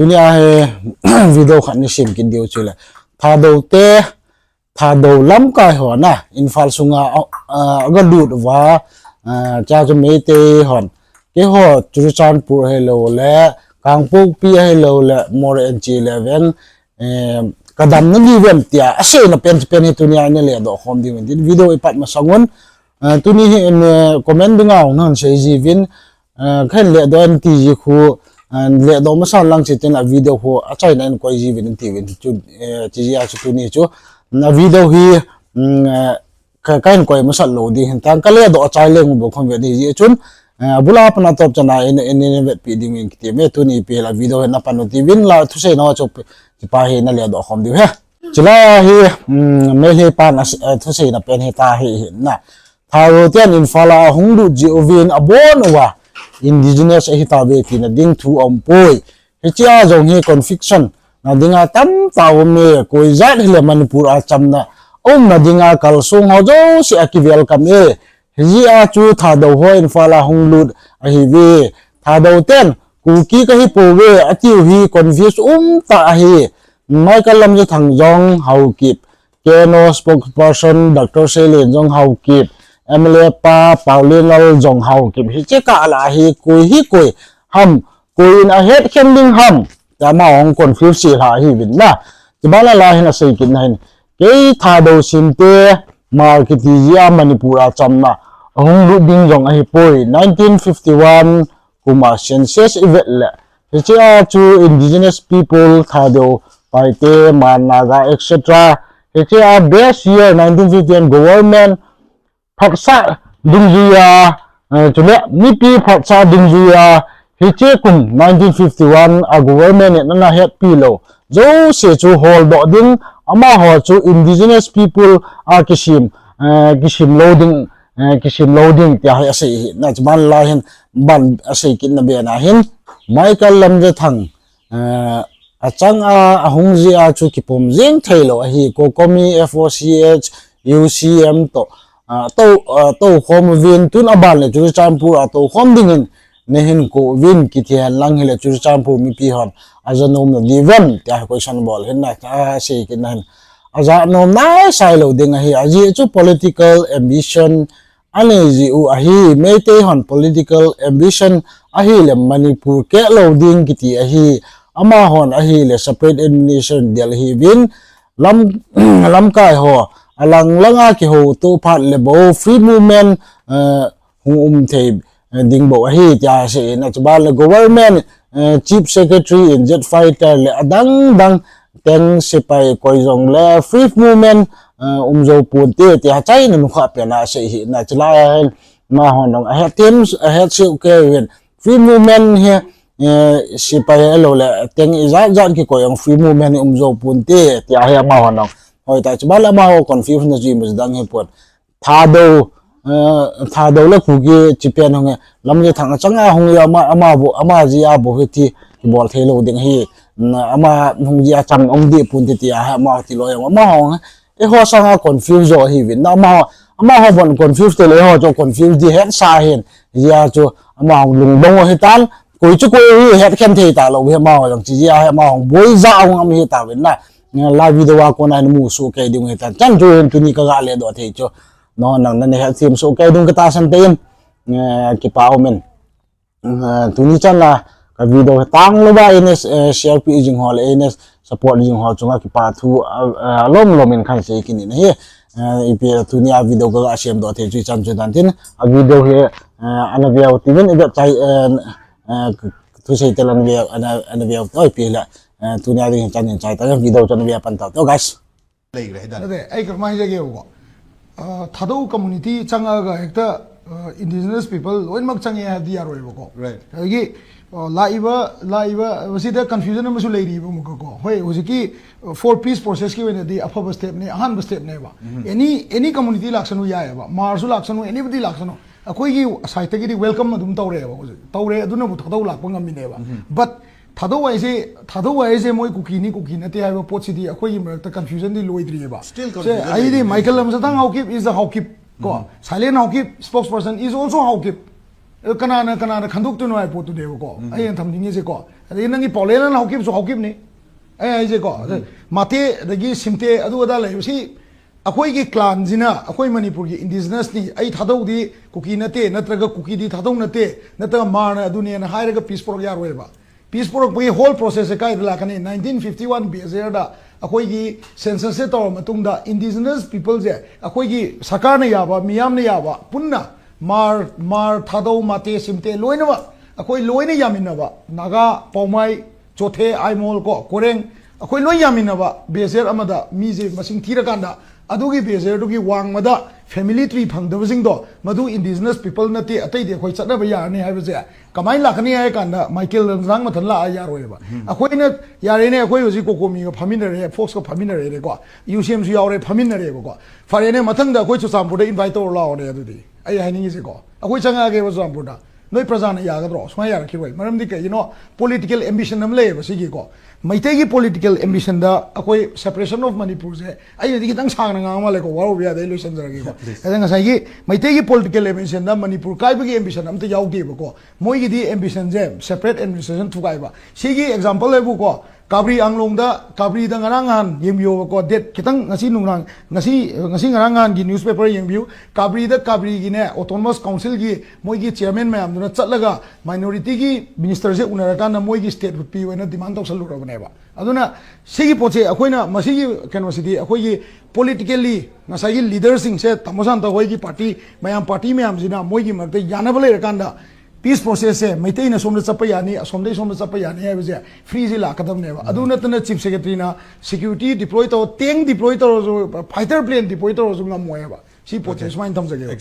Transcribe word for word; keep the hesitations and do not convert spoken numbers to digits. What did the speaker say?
Tunia hi video khat ni sim kit diu chule, Thadou te, Thadou lamkai ho na Imphal sunga a, a, aga lut uva, a, cha chu Meitei hon, keiho Churachandpur ahilou le, Kangpokpi ahilou le, Moreh anchi le veng, eh, kadam na diu vem tia aseina pen pen hi tunia ina ledoh khom diu in tin video ipat masang un, eh, tuni hi in, eh, comment dinga hung nahin sei jiuvin, eh, kahin ledoh in ti ji khu, eh, ledoh masa lang chitin a video khu achaina in koi jiuvin in tiuvin chu, eh, chi jia chu tuni chu, mm, a video hi, mm, eh, ka, kahin koi masat lou ding hin tan, ka ledoh achai leng u bou khom ve di ji chun, eh, abula pana top chana in, in, in vetpi ding in kiti me tuni pi la video hi na pan u tiuvin la thusei na chu kipa hi na ledoh khom diu he. Chulai a hi, mm, Meitei pan a, a thusei na pen hi ta hi, hi na. Thadou ten Imphal a hung lut ji uvin abon uva indigenous ahi tauve tina ding thu aum poi. Hichia jong hi confusion na dinga tamtah um e, koi jat hile Manipur a chamna umna dinga kalsong ho jouse aki welcome e. Hijeh a chu Thadou ho Imphal a hung lut ahiuve. Thadou ten Kuki kahi pouve atiu hi confuse um tah ahi. Michael Lamjathang jong Haokip, K N O spokesperson Doctor Seilen jong Haokip, M L A pa Paolienlal jong Haokip. Hiche kah lah a hi koi hi koi ham, koi in ahet khen ding ham, tia amahon confuse sel ahiuvin na. Chuban a la hin asei kit na hin, kei Thadou Shinte, Hmar kiti jia Manipur a chamna ahung lut ding jong ahipoi. Nineteen fifty-one kum a census ivet le, hichea chu indigenous people, Thadou, Paite, Hmar, Naga, et cetera. Hichea base year nineteen fifty-one government phatsah dungjuia, eh, chule mipi phatsah dungjuia, hiche kum nineteen fifty-one a government in ana hetpi lou jouse chu holdoh ding, amaho chu indigenous people a kisem, eh, kisem lou ding, eh, kisem lou ding tia hi asei hi. Na chuban la hin ban asei kit na be na hin Michael Lamjathang, eh, achang a, ahung jia chu kipom jing thei lou ahi. COCOMI, F O C H, U C M to, ah, to, ah, to khom uvin tun aban le Churachandpur a to khom ding in nahin kou vin kiti hen lang hile Churachandpur mipi hon aja nom na diu vem tia hi question bol hin na, asei kit na hin. Aja nom nai sai lou ding ahi, ajeh chu political ambition anei ji u ahi, Meitei hon political ambition ahile Manipur keh lou ding kiti ahi, amahon ahile separate administration Delhi vin lam, lamkai ho, alang langa kihouto phat le bou free movement, eh, hung um thei, eh, ding bou ahi, tia asei in, achuban le government, eh, chief secretary in jet fighter le adang dang teng sepai koi jong le free movement, eh, um jou ponte, tia achaina nukha pen a asei hi na. Chulai a hin amahon jong ahet them, ahet seh kei uvin free movement hi, eh, sepai ahilou le teng ijat jat kikoi jong free movement hi um jou ponte, tia hi amahon jong. Hoitah, chuban le amaho confuse na chu imacha dang hipon. Thadou, eh, Thadou le Kuki chi pen hung e, Lamjathang achang a hung e, ama, ama bou, ama jia bou hi ti kibol thei lou ding ahi, na, ama hung jia cham hung deh ponte tia hi amaho ti lou jong, amaho, eiho sanga confuse jo ahiuvin na, amaho, amaho bon confuse te le eiho chu confuse di hetsa hin, jia chu amaho lungdong u ahitan, koi chu koi hi het khen thei talou hi amaho jong chi jia hi amaho boi ja hung am hi tauvin na, live video a kona hin mu soh kei ding u ahitan, chan chu hin tuni kaga ledoh thei chu. No, nang nana hethem soh kei ding katahsan te in, eh, kipa umin. Eh, tuni chan la ka video hi tang louva in, eh, share pi jing ho le in support jing ho chunga kipa thu, eh, eh, lom lom in kahin sei kit in ahi. Eh, ipi tunia video kaga semdoh thei chu ichan chu dan tin a video hi, eh, ana veu tiuvin iga chai, eh, eh, thusei te lan veu, ana, ana veu to ipi le, eh, tunia ding chan in chai ta video chan veu pan ta to guys. Lei le dan. Ate, ei ka mai jage ko. Ah, Thadou community changa ga hekta, ah, indigenous people loimak change ha di aroi ko. Right. Agi, ah, la iba, la iba, wasi da confusion ma su lei ri ba mu ko. Hoi, wasi ki, ah, for peace process ki wena di aphaba step ne, ahanba step ne ba. Any, any community laksanu ya ba. Hmar su laksanu, anybody laksanu. Akoi ki side ki di welcome adum taure ba. Taure aduna bu Thadou lakpa ngam mi ne ba. But Thadou haise, Thadou haise moi Kuki ni Kuki nate haiba pot si di, akoi ki marakta confusion di loidri ba. Still confusion. Ai di Michael Lamjathang Haokip is a Haokip. Ko, Silent Haokip, spokesperson is also Haokip. ꯑꯗꯨ ꯀꯅꯥꯅ, ꯀꯅꯥꯅ ꯈꯟꯗꯣꯛꯇꯣꯏꯅꯣ ꯍꯥꯏꯕ ꯄꯣꯠꯇꯨꯅꯦꯕꯀꯣ ꯑꯩꯅ ꯊꯝꯅꯤꯡꯉꯤꯁꯦꯀꯣ꯫ ꯑꯗꯒꯤ ꯅꯪꯒꯤ ꯄꯥꯎꯂꯦꯟꯅ ꯍꯧꯈꯤꯕꯁꯨ ꯍꯧꯈꯤꯕꯅꯤ꯫ ꯑꯩ ꯍꯥꯏꯁꯦꯀꯣ, ꯑꯗ ꯃꯥꯇꯦ ꯑꯗꯒꯤ ꯁꯤꯝꯇꯦ ꯑꯗꯨ ꯑꯗꯥ ꯂꯩꯕꯁꯤ ꯑꯩꯈꯣꯏꯒꯤ clanꯁꯤꯅ ꯑꯩꯈꯣꯏ ꯃꯅꯤꯄꯨꯔꯒꯤ indigenousꯅꯤ, ꯑꯩ ꯊꯥꯗꯧꯗꯤ ꯀꯨꯀꯤ ꯅꯠꯇꯦ, ꯅꯠꯇ꯭ꯔꯒ ꯀꯨꯀꯤꯗꯤ ꯊꯥꯗꯧ ꯅꯠꯇꯦ, ꯅꯠꯇ꯭ꯔꯒ ꯃꯥꯔꯅ ꯑꯗꯨꯅꯦꯅ ꯍꯥꯏꯔꯒ peace ꯄꯨꯔꯛ ꯌꯥꯔꯣꯏꯕ꯫ Peace ꯄꯨꯔꯛꯄꯒꯤ whole processꯁꯦ ꯀꯥꯏꯗ ꯂꯥꯛꯀꯅꯤ? Nineteen fifty one ꯕꯦꯖꯔꯗ ꯑꯩꯈꯣꯏꯒꯤ censusꯁꯦ ꯇꯧꯔ ꯃꯇꯨꯡꯗ indigenous peopleꯁꯦ ꯑꯩꯈꯣꯏꯒꯤ ꯁꯔꯀꯥꯔꯅ ꯌꯥꯕ, ꯃꯤꯌꯥꯝꯅ ꯌꯥꯕ, ꯄꯨꯟꯅ ꯃꯥꯔ, ꯃꯥꯔ, ꯊꯥꯗꯧ, ꯃꯥꯇꯦ, ꯁꯤꯝꯇꯦ ꯂꯣꯏꯅꯃꯛ ꯑꯩꯈꯣꯏ ꯂꯣꯏꯅ ꯌꯥꯃꯤꯟꯅꯕ, ꯅꯥꯒꯥ, ꯄꯥꯎꯃꯥꯏ, ꯆꯣꯊꯦ, ꯑꯥꯏꯃꯣꯜ ꯀꯣ, ꯀꯣꯔꯦꯡ, ꯑꯩꯈꯣꯏ ꯂꯣꯏ ꯌꯥꯃꯤꯟꯅꯕ ꯕꯦꯖꯔ ꯑꯃꯗ ꯃꯤꯁꯦ ꯃꯁꯤꯡ ꯊꯤꯔꯀꯥꯟꯗ ꯑꯗꯨꯒꯤ ꯕꯦꯖꯔꯗꯨꯒꯤ ꯋꯥꯡꯃꯗ family tree ꯐꯪꯗꯕꯁꯤꯡꯗꯣ ꯃꯗꯨ indigenous people ꯅꯠꯇꯦ, ꯑꯇꯩꯗꯤ ꯑꯩꯈꯣꯏ ꯆꯠꯅꯕ ꯌꯥꯔꯅꯤ ꯍꯥꯏꯕꯁꯦ ꯀꯃꯥꯏꯅ ꯂꯥꯛꯀꯅꯤ ꯍꯥꯏ ꯀꯥꯟꯗ ꯃꯥꯏꯀꯦꯜ ꯂꯟꯖꯥꯡ ꯃꯊꯟ ꯂꯥꯛꯑ ꯌꯥꯔꯣꯏꯕ꯫ ꯑꯩꯈꯣꯏꯅ ꯌꯥꯔꯦꯅꯦ, ꯑꯩꯈꯣꯏ ꯍꯧꯖꯤꯛ ꯀꯣꯀꯣꯃꯤꯒ ꯐꯝꯃꯤꯟꯅꯔꯦ, ꯐꯣꯛꯁꯀ ꯐꯝꯃꯤꯟꯅꯔꯦꯅꯦꯀꯣ, ꯌꯨꯁꯦꯝꯁꯨ ꯌꯥꯎꯔꯦ, ꯐꯝꯃꯤꯟꯅꯔꯦꯕꯀꯣ꯫ ꯐꯔꯦꯅꯦ, ꯃꯊꯪꯗ ꯑꯩꯈꯣꯏ ꯆꯨꯔꯆꯥꯟꯄꯨꯔꯗ invite ꯇꯧꯔ ꯂꯥꯛꯑꯣꯅꯦ꯫ ꯑꯗꯨꯗꯤ ꯑꯩ ꯍꯥꯏꯅꯤꯡꯉꯤꯁꯦꯀꯣ, ꯑꯩꯈꯣꯏ ꯆꯨꯔꯆꯥꯟꯄꯨꯔꯗ ꯅꯣꯏ ꯄ꯭ꯔꯖꯥꯅ ꯌꯥꯒꯗ꯭ꯔꯣ? ꯁꯨꯡꯌꯥ ꯌꯥꯔꯛꯈꯤꯔꯣꯏ꯫ ꯃꯔꯝꯗꯤ ꯀꯩꯒꯤꯅꯣ? Political ambition ꯑꯃ ꯂꯩꯌꯦꯕ ꯁꯤꯒꯤꯀꯣ꯫ ꯃꯩꯇꯩꯒꯤ political ambitionꯗ ꯑꯩꯈꯣꯏ separation of Manipurꯁꯦ ꯑꯩꯅꯗꯤ ꯈꯤꯇꯪ ꯁꯥꯡꯅ ꯉꯥꯡꯕ ꯃꯥꯜꯂꯦꯀꯣ, ꯋꯥꯔꯧꯕ ꯌꯥꯗꯦ, ꯑꯩ ꯂꯣꯏꯁꯤꯟꯖꯔꯒꯦꯀꯣ꯫ ꯑꯗ ꯉꯁꯥꯏꯒꯤ ꯃꯩꯇꯩꯒꯤ political ambitionꯗ ꯃꯅꯤꯄꯨꯔ ꯀꯥꯏꯕꯒꯤ ambition ꯑꯝꯇ ꯌꯥꯎꯗꯦꯕꯀꯣ꯫ ꯃꯣꯏꯒꯤꯗꯤ ambitionꯁꯦ separate administration ꯊꯨꯒꯥꯏꯕ꯫ ꯁꯤꯒꯤ example ꯍꯥꯏꯕꯨꯀꯣ, ꯀꯥꯕ꯭ꯔꯤ ꯑꯪꯂꯣꯡꯗ, ꯀꯥꯕ꯭ꯔꯤꯗ ꯉꯔꯥꯡ ꯅꯍꯥꯟ ꯌꯦꯡꯕꯤꯌꯣꯕꯀꯣ, date ꯈꯤꯇꯪ ꯉꯁꯤ ꯅꯨꯡꯗꯥꯡ, ꯉꯁꯤ, ꯉꯁꯤ ꯉꯔꯥꯡ ꯅꯍꯥꯟꯒꯤ newspaper ꯌꯦꯡꯕꯤꯌꯨ꯫ ꯀꯥꯕ꯭ꯔꯤꯗ, ꯀꯥꯕ꯭ꯔꯤꯒꯤꯅꯦ, autonomous councilꯒꯤ ꯃꯣꯏꯒꯤ chairman ꯃꯌꯥꯝꯗꯨꯅ ꯆꯠꯂꯒ minorityꯒꯤ ministerꯁꯦ ꯎꯅꯔꯀꯥꯟꯗ ꯃꯣꯏꯒꯤ statehood ꯄꯤꯌꯨ ꯍꯥꯏꯅ demand ꯇꯧꯁꯜꯂꯨꯔꯕꯅꯦꯕ꯫ ꯑꯗꯨꯅ ꯁꯤꯒꯤ ꯄꯣꯠꯁꯦ ꯑꯩꯈꯣꯏꯅ, ꯃꯁꯤꯒꯤ ꯀꯩꯅꯣꯁꯤꯗꯤ ꯑꯩꯈꯣꯏꯒꯤ politically ꯉꯁꯥꯏꯒꯤ leaderꯁꯤꯡꯁꯦ, ꯇꯥꯃꯣ ꯁꯥꯟꯇ ꯍꯣꯏꯒꯤ party, ꯃꯌꯥꯝ party ꯃꯌꯥꯝꯁꯤꯅ ꯃꯣꯏꯒꯤ ꯃꯔꯛꯇ ꯌꯥꯅꯕ ꯂꯩꯔꯀꯥꯟꯗ peace processꯁꯦ ꯃꯩꯇꯩꯅ ꯁꯣꯝꯗ ꯆꯠꯄ ꯌꯥꯅꯤ, ꯑꯁꯣꯝꯗꯩ ꯁꯣꯝꯗ ꯆꯠꯄ ꯌꯥꯅꯤ ꯍꯥꯏꯕꯁꯦ freeꯁꯤ ꯂꯥꯛꯀꯗꯕꯅꯦꯕ꯫ ꯑꯗꯨ ꯅꯠꯇꯅ chief secretaryꯅ security deploy ꯇꯧꯔ, tank deploy ꯇꯧꯔꯁꯨ, fighter plane deploy ꯇꯧꯔꯁꯨ ꯉꯝꯃꯣꯏ ꯍꯥꯏꯕ꯫ ꯁꯤ ꯄꯣꯠꯁꯦ ꯁꯨꯃꯥꯏꯅ ꯊꯝꯖꯒꯦꯕ꯫